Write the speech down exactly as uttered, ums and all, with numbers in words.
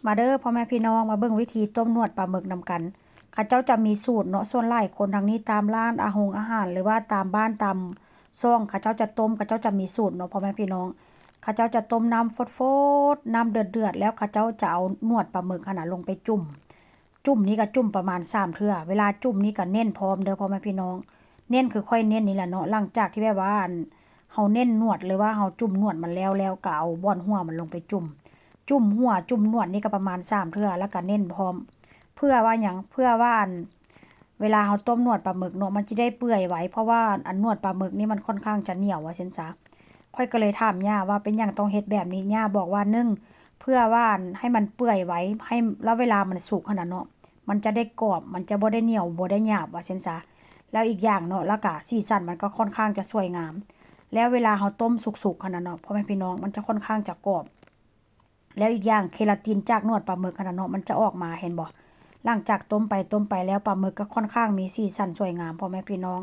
มาเด้อพ่อแม่พี่น้อง มาเบิ่งวิธีต้มหนวดปลาหมึกนำกัน เขาเจ้าจะมีสูตรเนาะ ส่วนหลายคนทางนี้ตามร้านอาหงอาหาร หรือว่าตามบ้านตามช่อง เขาเจ้าจะต้ม เขาเจ้าจะมีสูตรเนาะพ่อแม่พี่น้อง เขาเจ้าจะต้มน้ำฟดๆ น้ำเดือดๆ แล้วเขาเจ้าจะเอาหนวดปลาหมึกหั่นน่ะลงไปจุ่ม จุ่มนี่ก็จุ่มประมาณสามเทื่อ เวลาจุ่มนี่ก็เน้นพร้อมเด้อพ่อแม่พี่น้อง เน้นคือค่อยเน้นนี่แหละเนาะ หลังจากที่แบบว่าอัน เฮาเน้นหนวดหรือว่าเฮาจุ่มหนวดมันแล้ว แล้วก็เอาบ่อนหัวมันลงไปจุ่ม จุ่มหัวจุ่มหนวดนี่ก็ประมาณสามเทื่อ แล้วก็เน้นพร้อม เพื่อว่าหยัง เพื่อว่าอัน เวลาเฮาต้มหนวดปลาหมึกเนาะ มันจะได้เปื่อยไว เพราะว่าอันหนวดปลาหมึกนี่มันค่อนข้างจะเหนียวว่าซั่นซะ ข้อยก็เลยถามย่าว่าเป็นหยังต้องเฮ็ดแบบนี้ ย่าบอกว่า หนึ่ง เพื่อว่าอันให้มันเปื่อยไว ให้ แล้วเวลามันสุกหั่นน่ะเนาะ มันจะได้กรอบ มันจะบ่ได้เหนียว บ่ได้หยาบว่าซั่นซะ แล้วอีกอย่างเนาะ แล้วก็สีสันมันก็ค่อนข้างจะสวยงาม แล้วเวลาเฮาต้มสุกๆหั่นน่ะเนาะ พ่อแม่พี่น้อง มันจะค่อนข้างจะกรอบ แล้วอีกอย่างเคลาตินจากหนวดปลาหมึกหั่นน่ะเนาะ มันจะออกมา เห็นบ่ หลังจากต้มไปต้มไปแล้ว ปลาหมึกก็ค่อนข้างมีสีสันสวยงาม พ่อแม่พี่น้อง